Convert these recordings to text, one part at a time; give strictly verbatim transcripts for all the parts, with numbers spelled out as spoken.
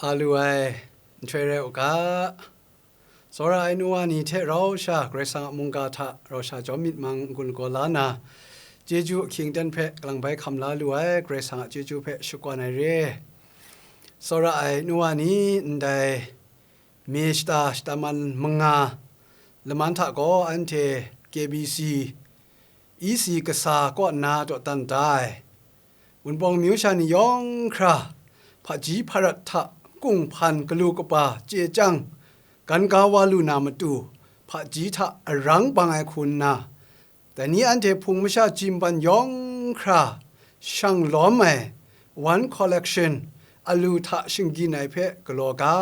A lu ai nhtoi rai u ga, tsawra ai nu wa ni hte rau sha Karai Kasang a mungga hta rau sha jawm myit mang n-gun lagaw la na, chyeju ahkying aten hpe kalang bai hkam la lu ai Karai Kasang a chyeju hpe shakawn ai re. Tsawra ai nu wa ni ndai May shata shata man manga laman hta gaw anhte K B C E C kasa kaw nna dawdan da ai. Wunpawng amyu sha ni yawng hkra, hpaji hparat hta kunghpan galu kaba chye chyang, gan ga wa lu na matu, hpaji hta arang bang ai hku nna, dai ni anhte hpung masha jimban yawng hkra shang lawm ai, one collection, alu hta shinggyin ai hpe galaw ga,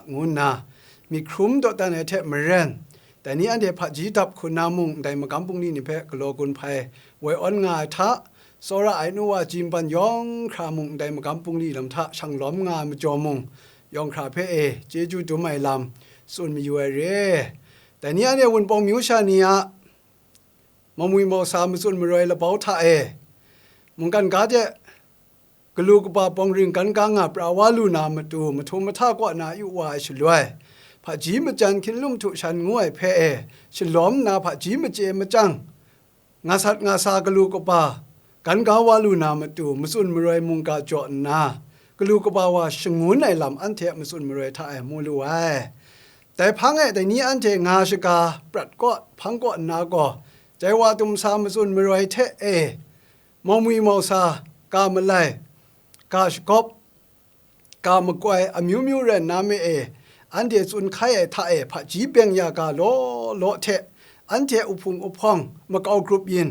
ngu nna myit hkrum dawdan ai hte maren, dai ni anhte hpaji dap hku nna mung ndai magam bungli ni hpe galaw gun hpai woi awn nga ai hta, tsawra ai nu wa jimban yawng hkra mung ndai magam bungli lam hta shang lawm nga ai majaw mung, yawng hkra hpe e chyeju dum ai lam tsun mayu ai re. Dai ni anhte Wunpawng amyu sha ni a mamwi mawsa matsun maroi labau hta e, mungkan ga de galu kaba bawng ring gan ga nga pra wa lu na matu, mahtum mahta kaw na yu wa ai shaloi, hpaji majan hkying lum htu shan ngu ai hpe e shalawm nna hpaji machye machyang, nga sat nga sa galu kaba gan ga wa lu na matu, matsun maroi mungga jaw nna, galu kaba wa shangun ai lam anhte a matsun maroi hta e mu lu ai. Dai hpang e dai ni anhte nga shaga prat kaw hpang kaw nna gaw, dai wa tumsa matsun maroi hte e, mamwi mawsa, ga malai, ga shagawp, ga makoi amyu myu rai nna me e, anhte tsun hkai ai hta e hpaji beng ya ga law law hte, anhte uhpung uhpawng makau grup yin,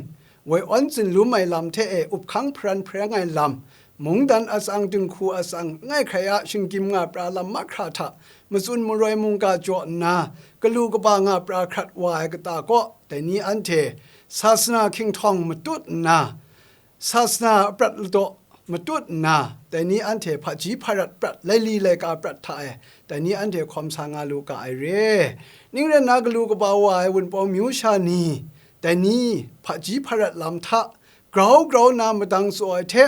woi awn tsin lum ai lam hte e up hkang hparan hpareng ai lam, mungdan atsang dinghku atsang langai hkrai a shinggyim nga pra lam mahkra hta matsun maroi mungga jaw nna, galu kaba nga pra hkrat wa ai kata kaw, dai ni anhte sasana hkying htawng matut nna, sasana a prat ladaw matut nna, dai ni anhte hpaji hparat prat, laili laika prat hta e, dai ni anhte hkawm sa nga lu ga ai re. Ning rai nna, galu kaba wa ai Wunpawng amyu sha ni, dai ni hpaji hparat lam hta grau grau nna madang tsaw ai hte,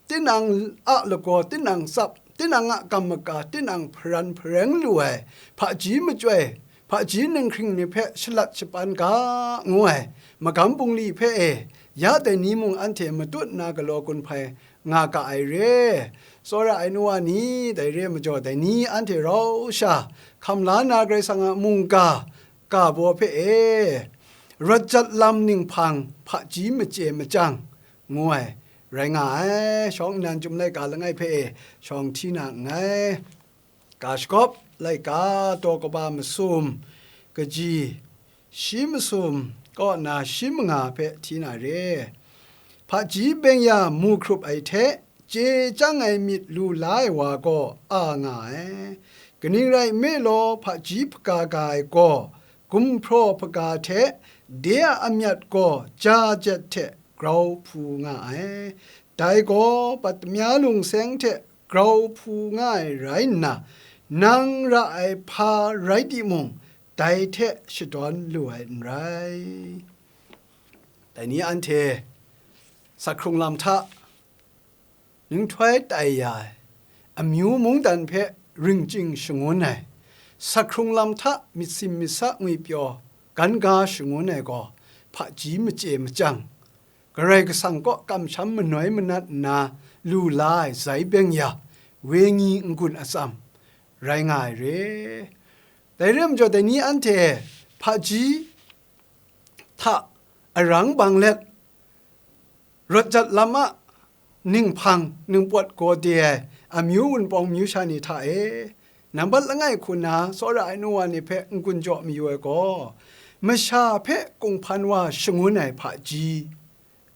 tinang a lagaw, tinang tsap, tinang a kam maka, tinang hparan hpareng lu ai, hpaji machyoi, hpaji ninghkring ni hpe shalat shapan ga ngu ai magam bungli hpe e, ya dai ni mung anhte matut nna galaw gun hpai nga ga ai re. Tsawra ai nu wa ni, dai re ai majaw, dai ni anhte rau sha hkam la na Karai Kasang a mungga ga baw hpe e, rawt jat lam ninghpang hpaji machye machyang ngu ai rai nga ai. Shawng nnan chyum laika langai hpe e shawng hti na nngai. Ga shagawp laika daw kaba masum, kaji shi masum kaw na shi manga hpe hti na re. Hpaji beng ya mu hkrup ai hte, chye chyang ai myit lu la ai wa gaw a nga ai. Kaning rai nme law, hpaji hpaga ga ai gaw, gumhpraw hpaga hte de a amyat gaw ja jet hte grau hpu nga ai. Dai gaw, Bat Damya Lung Seng hte grau hpu nga ai rai nna, nang ra ai hpa rai timung, dai hte shadawn lu ai n rai. Dai ni anhte sakhkrung lam hta ninghtuai tai ya ai, amyu mungdan hpe ringchying shangun ai, sakhkrung lam hta myit sim myit sa ngwipyaw gan ga shangun ai gaw, hpaji machye machyang, Karai Kasang kaw kamsham manoi manat nna lu la ai zai beng ya, wenyi n-gun atsam rai nga ai re. Dai re ai majaw, dai ni anhte hpaji hta arang bang let, rawt jat lam a ninghpang ningpawt gaw de ai amyu wunpawng myu sha ni hta e, nambat langai hku na tsawra ai nu wa ni hpe n-gun jaw mayu ai gaw, masha hpe kunghpan wa shangun ai hpaji,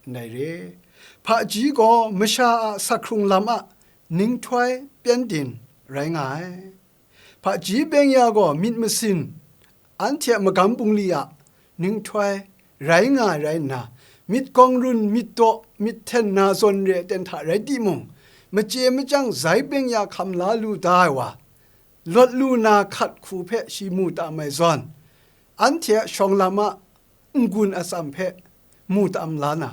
ndai re. Hpaji gaw masha a sakhkrung lam a ninghtuai pyengdin rai nga ai. Hpaji beng ya gaw myit masin, anhte a magam bungli a ninghtuai rai nga ai rai nna, myit gawng run, myit daw, myit hten na zawn re aten hta rai timung, machye machyang zai beng ya hkam la lu da ai wa, lawt lu na hkat hku hpe shi mu tam ai zawn, anhte a shawng lam a n-gun atsam hpe mu tam la na,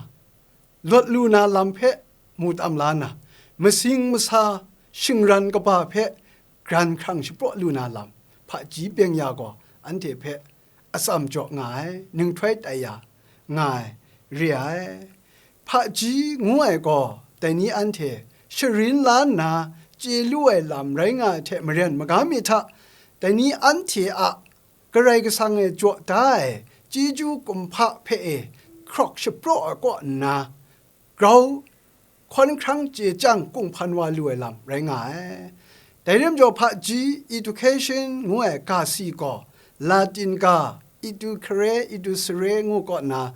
lawt lu na lam hpe mu tam la na, masing masa shingran kaba hpe gran hkrang shapraw lu na lam, hpaji byeng ya gaw anhte hpe atsam jaw nga ai, ninghtoi tai ya nga ai, re ai. Hpaji ngu ai gaw, dai ni anhte sharin la nna chye lu ai lam rai nga ai hte maren, magam mi hta dai ni anhte a Karai Kasang e jaw da ai chyeju kumhpa hpe e hkrawk shapraw ai kaw nna, grau hkawn hkrang chye chyang kunghpan wa lu ai lam rai nga ai. Dai rim jaw hpaji, education ngu ai ga si gaw, Latin ga educare, educere ngu kaw na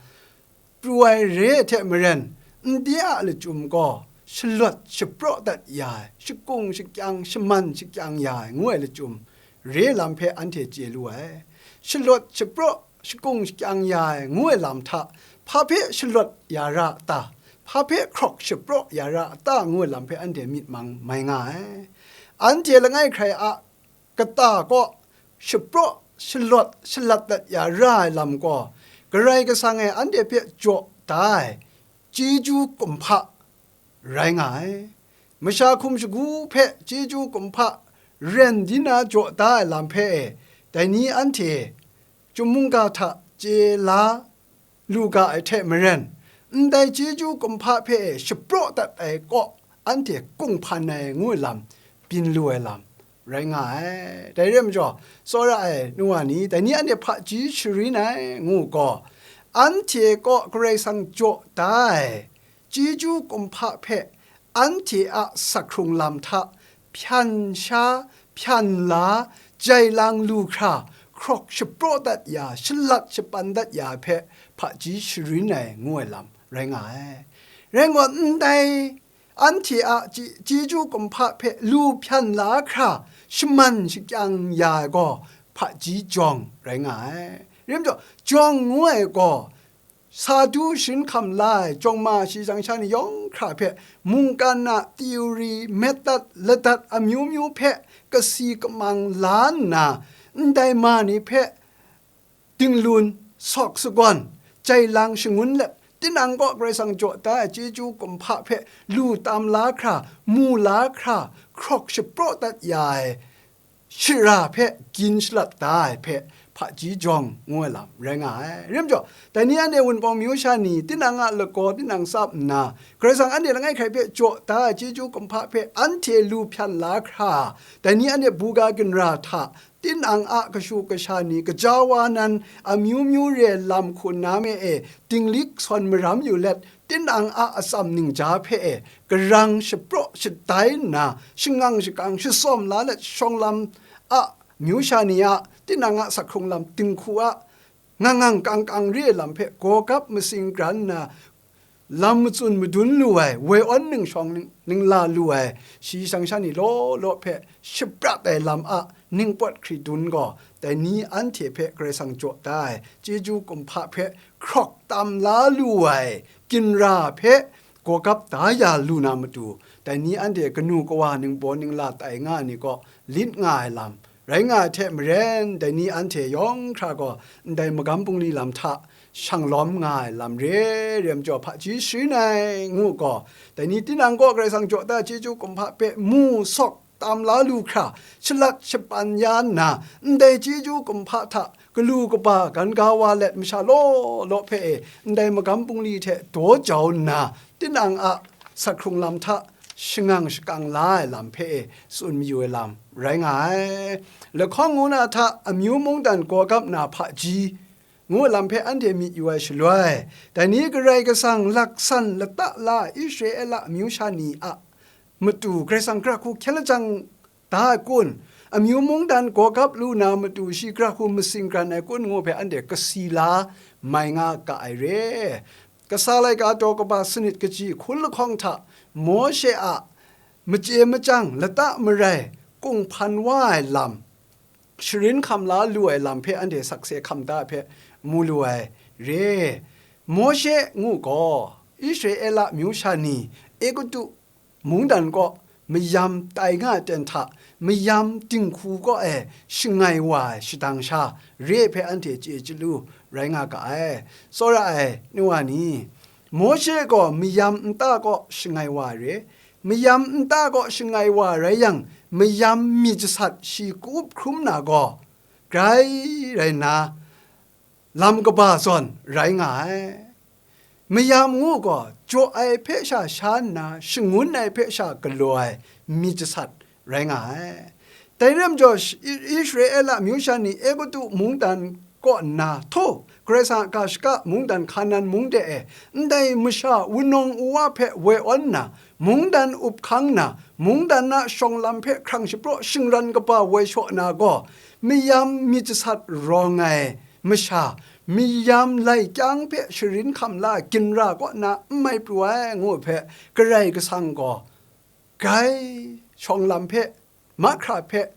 pru ai re ai hte maren, ndai a lachyum gaw shalawt shapraw dat ya ai, shakung shakyang, shaman shakyang ya ai ngu ai lachyum re lam hpe anhte chye lu ai. Shalawt shapraw, shakung shakyang ya ai ngu ai lam hta, hpa hpe shalawt ya ra a ta? Hpa hpe hkrawk shapraw ya ra a ta? Ngu ai lam hpe anhte myit mang mai nga ai. Anhte langai hkrai a kata kaw shapraw, shalawt, shalat dat ya ra ai lam gaw, Karai Kasang e anhte hpe jaw da ai chyeju kumhpa rai nga ai. Masha hkum shagu hpe chyeju kumhpa ren di na jaw da ai lam hpe e, dai ni anhte chyum mungga hta chye la lu ga ai hte maren, ndai chyeju kumhpa hpe e shapraw dat ai kaw anhte kunghpan ai ngu ai lam, byin lu ai lam rai nga ai. Dai re ai majaw, tsawra ai nu wa ni, dai ni anhte hpaji sharin ai ngu gaw, anhte kaw Karai Kasang jaw da ai chyeju kumhpa hpe anhte a sak hkrung lam hta hpyan sha, hpyan la, jai lang lu hkra, hkrawk shapraw dat ya, shalat shapan dat ya hpe hpaji sharin ai ngu ai lam rai nga ai. Rai ngut ndai, anhte a chye-, chyeju kumhpa hpe lu hpyan la hkra, shaman shakyang ya ai gaw hpaji jawng rai nga ai. Rim jaw, jawng ngu ai gaw, sa du sharin hkam la ai jawng ma shi jang sha ni yawng hkra hpe mungkan a theory, method, ladat amyu myu hpe kasi kamang la nna, ndai ma ni hpe dinglun, sawk sagawn, jai lang shangun let, tinang kaw Karai Kasang jaw da ai chyeju kumhpa hpe lu tam la hkra, mu la hkra, hkrawk shapraw dat ya ai shara hpe gin shalat da ai hpe hpaji jawng ngu ai lam rai nga ai. Rim jaw, dai ni anhte Wunpawng myu sha ni, tinang a lagaw tinang tsap nna, Karai Kasang anhte langai hkrai hpe jaw da ai chyeju kumhpa hpe anhte lu hpyan la hkra, dai ni anhte buga ginra hta, tinang a kashu kasha ni, gaja wa nan, amyu myu re lam hku na me e, dinglik sawn maram yu let, tinang a atsam ningja hpe e, garang shapraw shadai nna, shangang shakang shasawm la let, shawng lam a myu sha ni a, tinang a sak hkrung lam dinghku a, ngang ngang kang kang re ai lam hpe gawgap masing kran nna, lam matsun madun lu ai, woi awn ning shawng ning, ningla lu ai, shi shang sha ni law law hpe shaprat ai lam a ningpawt hkri dun gaw, dai ni anhte hpe Karai Kasang jaw da ai chyeju kumhpa hpe hkrawk tam la lu ai ginra hpe gawgap da ya lu na matu, dai ni anhte kanu kawa ningbaw ningla tai nga ai ni kaw lit nga ai lam, rai nga ai hte maren, dai ni anhte yawng hkra gaw ndai magam bungli lam hta shang lawm nga ai lam re, re ai majaw, hpaji sharin ai ngu gaw, dai ni tinang kaw Karai Kasang jaw da ai chyeju kumhpa hpe mu sawk tam la lu hkra, shalat shapan ya nna, ndai chyeju kumhpa hta galu kaba gan ga wa let masha law law hpe e, ndai magam bungli hte daw jau nna, tinang a sak hkrung lam hta shangang shakang la ai lam hpe e tsun mayu ai lam rai nga ai. Lahkawng ngu na hta amyu mungdan gawgap na hpaji ngu lam hpe anhte myit yu ai shaloi, dai ni Karai Kasang laksan lata la Israela amyu sha ni a matu Karai Kasang gara hku hkyen lajang da ai kun, amyu mungdan gawgap lu na matu shi gara hku masing kran ai kun ngu hpe anhte kasi la mai nga ga ai re. Kasa laika daw kaba sanit kaji hkun lahkawng hta Mawshe a machye machyang lata marai kunghpan wa ai lam, sharin hkam la lu ai lam hpe anhte sakse hkam da hpe mu lu ai re. Mawshe ngu gaw, Israela myu sha ni Egutu mungdan kaw mayam tai nga ai ten hta, mayam dinghku kaw e shangai wa ai shadang sha re hpe anhte chye chyalu rai nga ga ai. Tsawra ai nu wa ni, Mawshe gaw mayam nta kaw shangai wa ai re, mayam nta kaw shangai wa rai yang, mayam mi jasat shi ka-up hkrum na gaw, grai rai nna, lam kaba zawn rai nga ai. Mayam ngu gaw, jaw ai hpe sha sha nna, shangun ai hpe sha galaw ai mi jasat rai nga ai. Dai rai majaw, Israela amyu sha ni Egutu mungdan kaw nna, htaw, Karai Kasang a ga shaka mungdan Hkanan mung de e, ndai masha wunawng uwa hpe woi awn nna, mungdan up hkang nna, mungdan a shawng lam hpe hkrang shapraw shingran kaba woi shaw na gaw, mayam mi jasat rawng ai masha, mayam lai kyang hpe sharin hkam la ginra kaw na n mai pru ai, ngu hpe, Karai Kasang gaw, grai shawng lam hpe, mahkra hpe,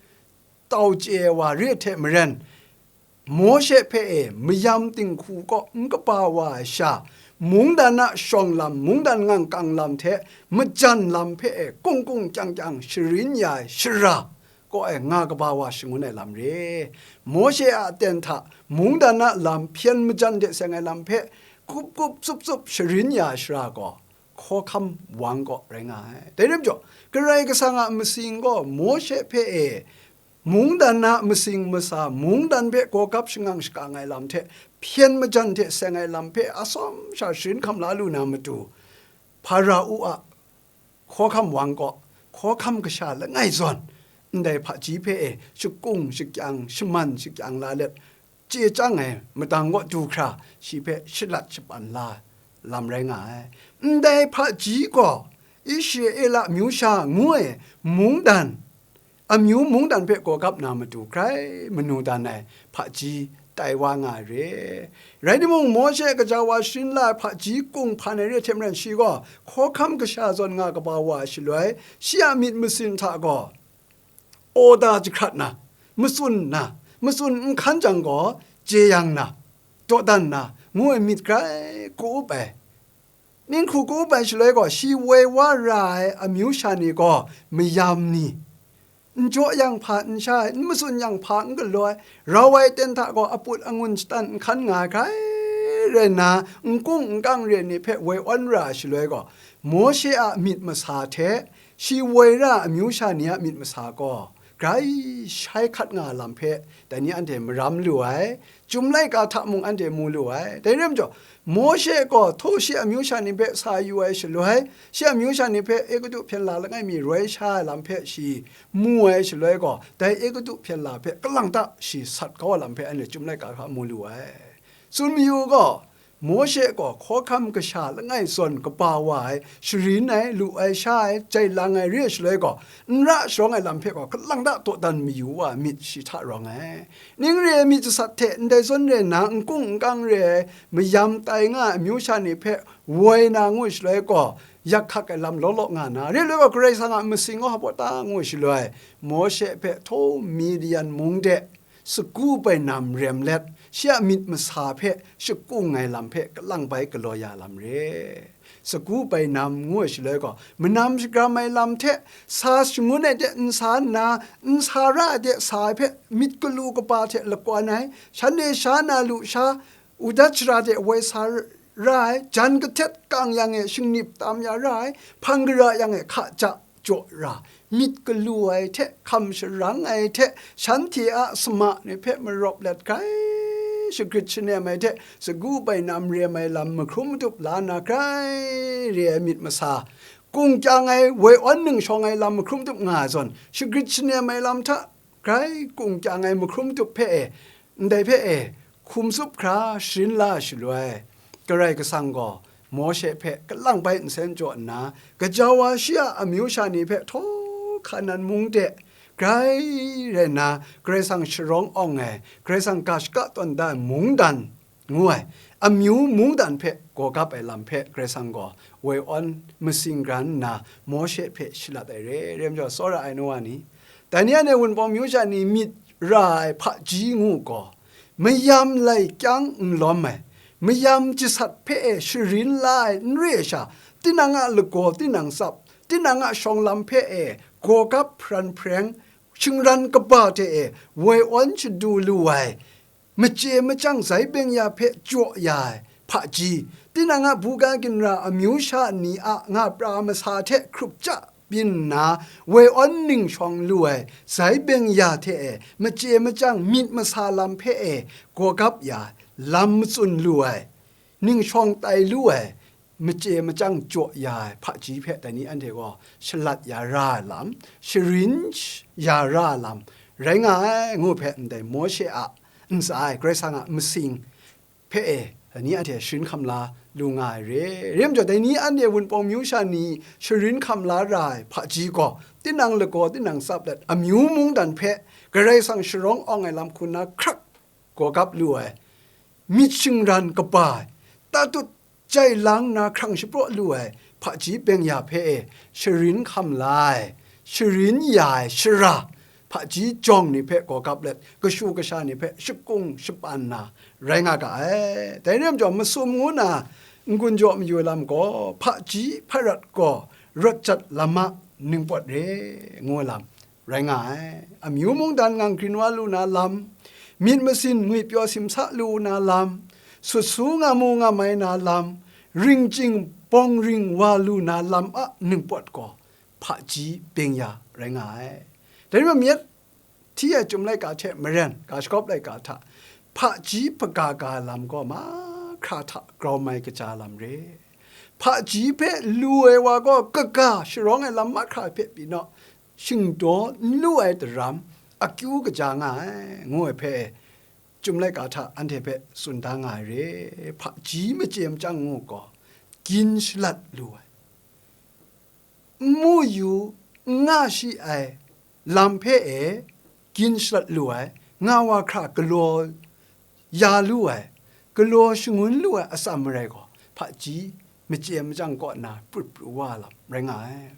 tau chye ai wa re ai hte maren, Mawshe hpe e mayam dinghku kaw n kaba wa ai sha, mungdan a shawng lam, mungdan ngang kang lam hte majan lam hpe e kung kung kyang kyang sharin ya ai shara kaw e nga kaba wa shangun ai lam re. Mawshe a aten hta mungdan a lam hpyen majan de seng ai lam hpe kup kup tsup tsup sharin ya ai shara gaw, hkawhkam wang kaw rai nga ai. Dai rai majaw, Karai Kasang a masing gaw Mawshe hpe e, mungdan a masing masa, mungdan hpe gawgap shangang shakang ai lam hte, hpyen majan hte seng ai lam hpe atsawm sha sharin hkam la lu na matu, Hparao a hkawhkam wang kaw, hkawhkam kasha langai zawn, ndai hpaji hpe e shakung shakyang, shaman shakyang la let, chye chyang ai madang kaw du hkra, shi hpe shalat shapan la lam rai nga ai. Ndai hpaji gaw Israela amyu sha ngu ai mungdan, amyu mungdan hpe gawgap na matu grai manu dan ai hpaji tai wa nga ai re. Rai timung, Mawshe gaja wa sharin la ai hpaji kung hpan ai re hte maren, shi gaw hkawhkam kasha zawn nga kaba wa ai shaloi, shi a myit masin hta gaw, order jahkrat na, matsun na, matsun n hkan jang gaw, jeyang na, dawdan na, ngu ai myit grai ka-up ai. Ninghku ka-up ai shaloi gaw, shi woi wa ra ai amyu sha ni gaw mayam ni, n jaw yang hpa n sha ai, n matsun yang hpa n galaw ai, rau ai aten hta gaw aput angun shatan n hkan nga ai hkrai rai nna, n kung n kang re ai ni hpe woi awn ra ai shaloi gaw, Mawshe a myit masa hte shi woi ra ai amyu sha ni a myit masa gaw grai shai hkat nga ai lam hpe, dai ni anhte maram lu ai, Chyum laika hta mung anhte mu lu ai. Dai rai majaw, Mawshe gaw htaw shi amyu sha ni hpe sa yu ai shaloi, shi amyu sha ni hpe Egutu hpyen la langai mi roi sha ai lam hpe shi mu ai shaloi gaw, dai Egutu hpyen la hpe kalang ta shi sat kau ai lam hpe anhte Chyum laika hta mu lu ai. Tsun mayu gaw, Mawshe gaw hkawhkam kasha langai zawn kaba wa ai, sharin ai, lu ai, sha ai, jai lang ai re ai shaloi gaw, n ra sharawng ai lam hpe gaw kalang ta dawdan mayu wa ai myit shi hta rawng ai. Ning re ai myit jasat hte ndai zawn re nna, n kung n kang re ai, mayam tai nga ai amyu sha ni hpe woi na ngu shaloi gaw, yak hkak ai lam law law nga na, re ai shaloi gaw, Karai Kasang a masing gaw hpa ta ngu shaloi, Mawshe hpe htaw Midian mung de, sagu bainam rem let, shi a myit masa hpe shakung ai lam hpe kalang bai galaw ya lam re. Sagu bainam ngu ai shaloi gaw, manam shagram ai lam hte, sa shangun ai de n sa nna, n sa ra ai de sa ai hpe myit galu kaba hte lakwan ai, shanhte sha na lu sha, udat shara de woi sa ra ai, jan kahtet kang yang e shingnip tam ya ra ai, hpang gara yang e hka ja jaw ra, myit galu ai hte, hkam sharang ai hte, shanhte a sama ni hpe marawp let grai shagrit shanem ai hte, sagu bainam rem ai lam mahkrum matup la na grai re ai myit masa, kung kyang ai, woi awn ning shawng ai lam mahkrum matup nga ai zawn, shagrit shanem ai lam hta grai kung kyang ai mahkrum matup hpe e, ndai hpe e, hkum tsup hkra sharin la shaloi, Karai Kasang gaw Mawshe hpe kalang bai nsen jaw nna, gaja wa shi a amyu sha ni hpe htaw Hkanan mung de, grai rai nna, Karai Kasang sharawng awng ai, Karai Kasang ga shaka tawn da ai mungdan ngu ai, amyu mungdan hpe gawgap ai lam hpe Karai Kasang gaw woi awn masing gran nna, Mawshe hpe shalat ai re, re majaw, tsawra ai nu wa ni, dai ni anhte Wunpawng myu sha ni myit ra ai hpaji ngu gaw, mayam lai kyang n lawm ai, mayam jasat hpe e sharin la ai n re ai sha, tinang a lagaw tinang tsap, tinang a shawng lam hpe e gawgap hparan hpareng, shingran kaba hte e woi awn shadu lu ai, machye machyang zai beng ya hpe jaw ya ai hpaji, tinang a buga ginra amyu sha ni a nga pra masa hte hkrup ja byin nna, woi awn ning shawng lu ai, zai byeng ya hte e, machye machyang myit masa lam hpe e, gawgap ya, lam matsun lu ai, ning shawng tai lu ai, machye machyang jaw ya ai hpaji hpe dai ni anhte gaw shalat ya ra ai lam, sharin sh-, ya ra ai lam rai nga ai, ngu hpe ndai Mawshe a ntsa e Karai Kasang a masing hpe e, dai ni anhte sharin hkam la lu nga ai re. Rim jaw, dai ni anhte Wunpawng myu sha ni sharin hkam la ra ai hpaji gaw, tinang lagaw tinang tsap let, amyu mungdan hpe Karai Kasang sharawng awng ai lam hku nna hkrak gawgap lu ai, myit shingran kaba ai, tatut jai lang nna hkrang shapraw lu ai hpaji byeng ya hpe e, sharin hkam la ai, sharin ya ai shara, hpaji jawng ni hpe gawgap let, kashu kasha ni hpe shakung shapan na rai nga ga ai. Dai rai majaw, masum ngu na n-gun jaw mayu ai lam gaw, hpaji hparat gaw rawt jat lam a ningpawt re, ngu ai lam rai nga ai. Amyu mungdan ngang grin wa lu na lam, myit masin ngwipyaw simsa lu na lam, sut su nga mu nga mai na lam, ring chying bawng ring wa lu na lam a ningpawt gaw, hpaji byeng ya rai nga ai. Dai rai myit, hti ai Chyum laika hte maren, ga shagawp laika hta, hpaji hpaga ga ai lam gaw mahkra hta grau mai kaja lam re. Hpaji hpe lu ai wa gaw kaga sharawng ai lam mahkra hpe pyi naw, shingdaw n lu ai daram akyu kaja nga ai, ngu ai hpe, Chyum laika hta anhte hpe tsun da nga ai re. Hpaji machye machyang ngu gaw, gin shalat lu ai, n mu yu, n nga shi ai lam hpe e gin shalat lu ai, nga wa hkra galaw ya lu ai, galaw shangun lu ai atsam marai gaw, hpaji machye machyang kaw nna prut pru wa lam rai nga ai.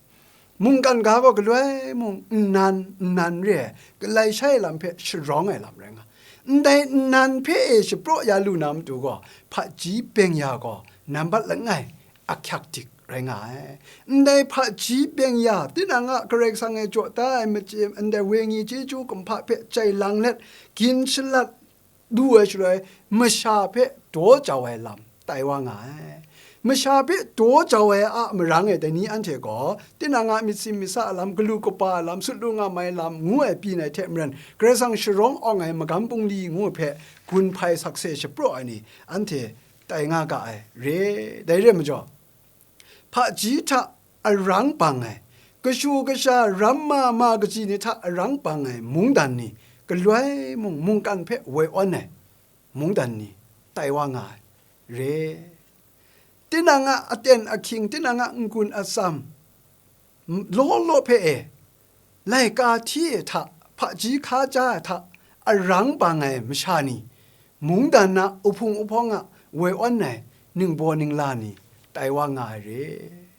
Mungkan ga gaw galoi mung nnan, nnan re ai, galai shai ai lam hpe sharawng ai lam rai nga. Ndai nnan hpe e shapraw ya lu na matu gaw, hpaji byeng ya gaw nambat langai ahkyak dik rai nga ai. Ndai hpaji byeng ya, tinang a Karai Kasang e jaw da ai machye, ndai wenyi chyeju kumhpa hpe jai lang let, gin shalat lu ai shaloi, masha hpe daw jau ai lam tai wa nga ai. Masha hpe daw jau ai a marang e dai ni anhte gaw, tinang a myit sim myit sa a lam, galu kaba a lam, sut lu nga mai lam, ngu ai byin ai hte maren, Karai Kasang sharawng awng ai magam bungli ngu ai hpe gun hpai sakse shapraw ai ni, anhte tai nga ga ai re. Dai re majaw, hpaji hta arang bang ai, kashu kasha, ramma ma kaji ni hta arang bang ai mungdan ni, galoi mung mungkan hpe woi awn ai mungdan ni, tai wa nga ai re. Tinang a aten ahkying, tinang a n-gun atsam, m-, law law hpe e, laika hti e hta, hpaji hkaja ai hta arang bang ai masha ni, mungdan na uhpung uhpawng a woi awn ai ningbaw ningla ni, tai wa nga ai re.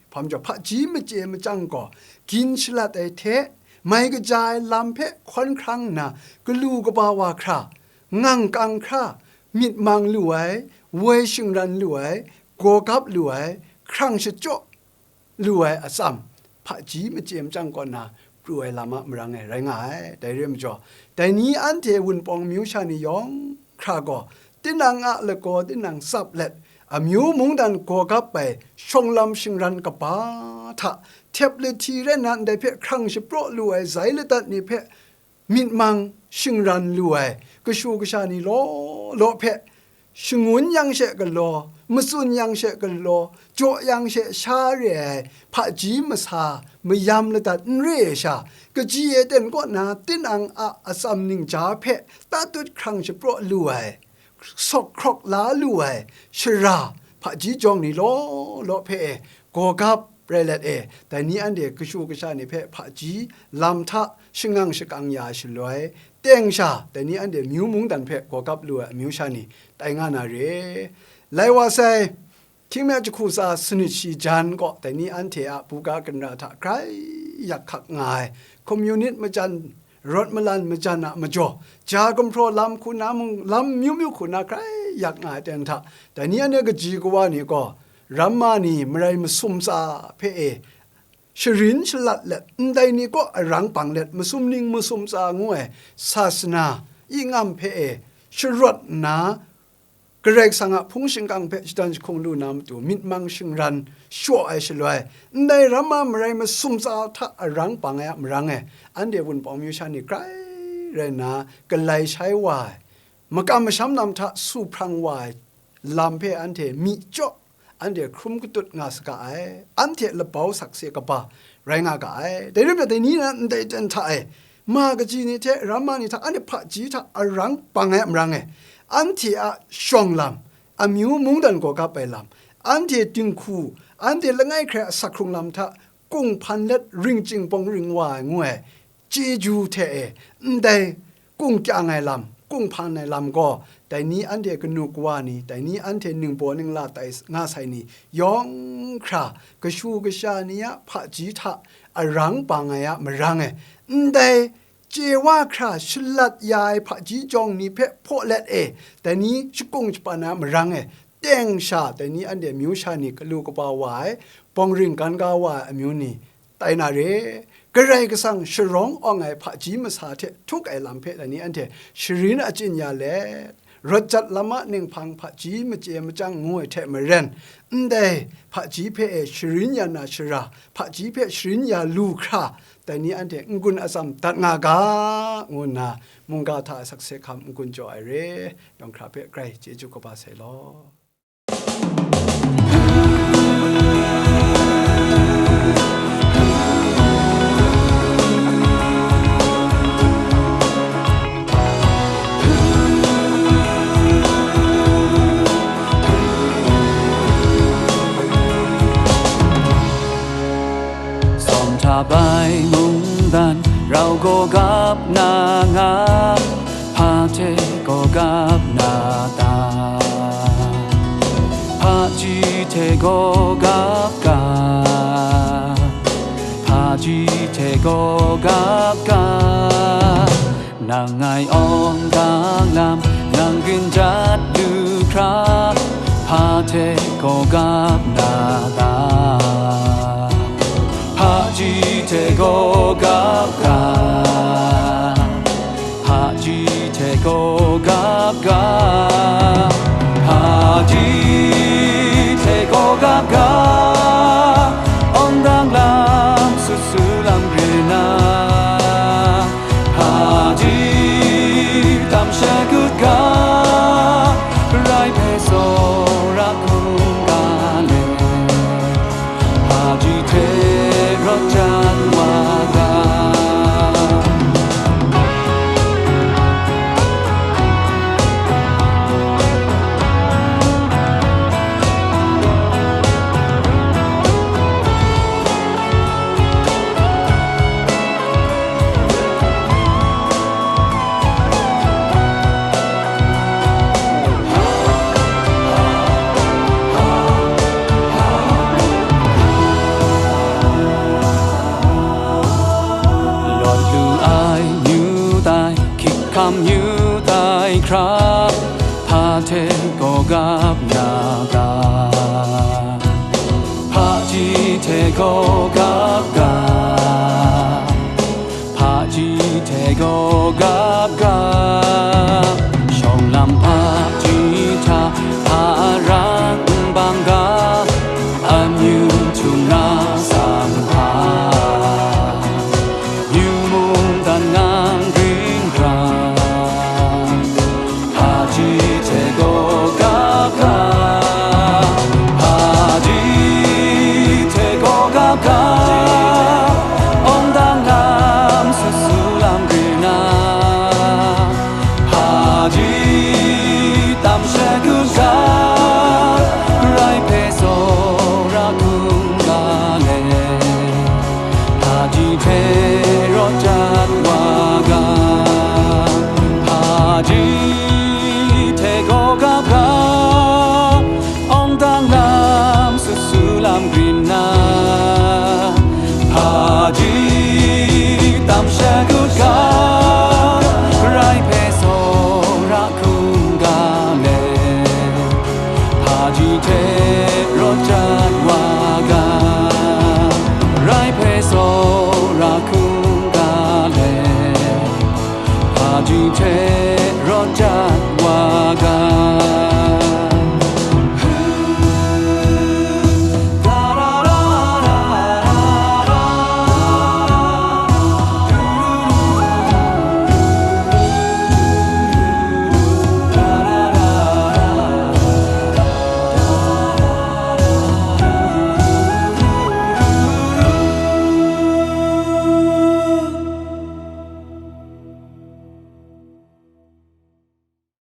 Hpa majaw, hpaji machye machyang gaw gin shalat ai hte, mai kaja ai lam hpe hkawn hkrang nna, galu kaba wa hkra, ngang kang hkra, myit mang lu ai, woi shingran lu ai, gawgap lu ai, hkrang shachyaw lu ai atsam, hpaji machye machyang kaw na pru ai lam a marang e rai nga ai. Dai re majaw, dai ni anhte Wunpawng amyu sha ni yawng hkra gaw, tinang a lagaw tinang tsap let, amyu mungdan gawgap ai shawng lam shingran kaba hta, htep lahti rai nna ndai hpe hkrang shapraw lu ai zai ladat ni hpe myit mang shingran lu ai kashu kasha ni law law hpe, shangun yang she galaw, matsun yang she galaw, jaw yang she sha re ai hpaji masa mayam ladat n re ai sha, kaji e ten kaw na tinang a atsam ningja hpe tatut hkrang shapraw lu ai, sawk hkrawk la lu ai shara, hpaji jawng ni law law hpe e gawgap rai let e, dai ni anhte kashu kasha ni hpe hpaji lam hta shangang shakang ya shaloi, teng sha dai ni anhte myu mungdan hpe gawgap lu ai amyu sha ni tai nga na re. Lai wa sai, hkying mi a jahku tsa sanit shi jan gaw, dai ni anhte a buga ginra hta grai yak hkak nga ai, komunit majan, rawt malan majan a majaw, ja gumhpraw lam hku na mung, lam myu myu hku na grai yak nga ai ten hta, dai ni anhte kaji kawa ni gaw, ramma ni marai masum tsa hpe e sharin shalat let, ndai ni kaw arang bang let, masum ning masum tsa ngu ai sasana ingam hpe e sharawt nna, Karai Kasang a hpung shingkang hpe shadan jahkung lu na matu myit mang shingran shaw ai shaloi, ndai ramma marai masum tsa hta arang bang ai a marang e, anhte Wunpawng myu sha ni grai rai nna, galai shai wa ai, makam masham lam hta su hprang wa ai lam hpe anhte myi chyaw, anhte hkrum katut nga saga ai, anhte labau sakse kaba rai nga ga ai. Dai rai nna, dai ni na ndai ten hta e, ma kaji ni hte ramma ni hta, anhte hpaji hta arang bang ai a marang e, anhte a shawng lam, amyu mungdan gaw gap ai lam, anhte dinghku, anhte langai hkrai a sak hkrung lam hta kung hpan let ring chying bawng ring wa ai ngu ai chyeju hte e, ndai kung kyang ai lam, kung hpan ai lam gaw, dai ni anhte kanu kawa ni, dai ni anhte ningbaw ningla tai nga sai ni yawng hkra, kashu kasha ni a hpaji hta arang bang ai a marang e, ndai chye wa hkra shalat ya ai hpaji jawng ni hpe hpaw let e, dai ni shakung shapan ai a marang e, teng sha dai ni anhte myu sha ni galu kaba wa ai, bawng ring gan ga wa ai amyu ni, tai na re. Karai Kasang sharawng awng ai hpaji masa hte htuk ai lam hpe dai ni anhte sharin achyin ya let, rawt jat lam a ninghpang hpaji machye machyang ngu ai hte maren, ndai hpaji hpe e sharin ya na shara, hpaji hpe sharin ya lu hkra, dai ni anhte n-gun atsam dat nga ga, ngu nna mungga hta sakse hkam n-gun jaw ai re. Yawng hkra hpe grai chyeju kaba sai law. Sawm hta bai mungdan rau gaw gap na nga, hpa hte gaw gap na ta? Hpaji hte gaw gap ga, hpaji hte gaw gap ga. Nang ngai awng dang lam, nang ginjat lu hkra, hpa hte gaw gap na ta? Hpaji hte gaw gap ga, hpaji hte gaw gap ga, hpaji hte gaw gap ga, awng dang lam sut su lam re na, hpaji tam shagut ga, rai hpe tsawra hkungga let, hpaji hte rawt jan wa ga. Lawt lu ai myu tai, hkyit hkam myu tai hkra, hpa hte gaw gap na ga? Hpaji hte gaw gap ga, hpaji hte gaw gap ga.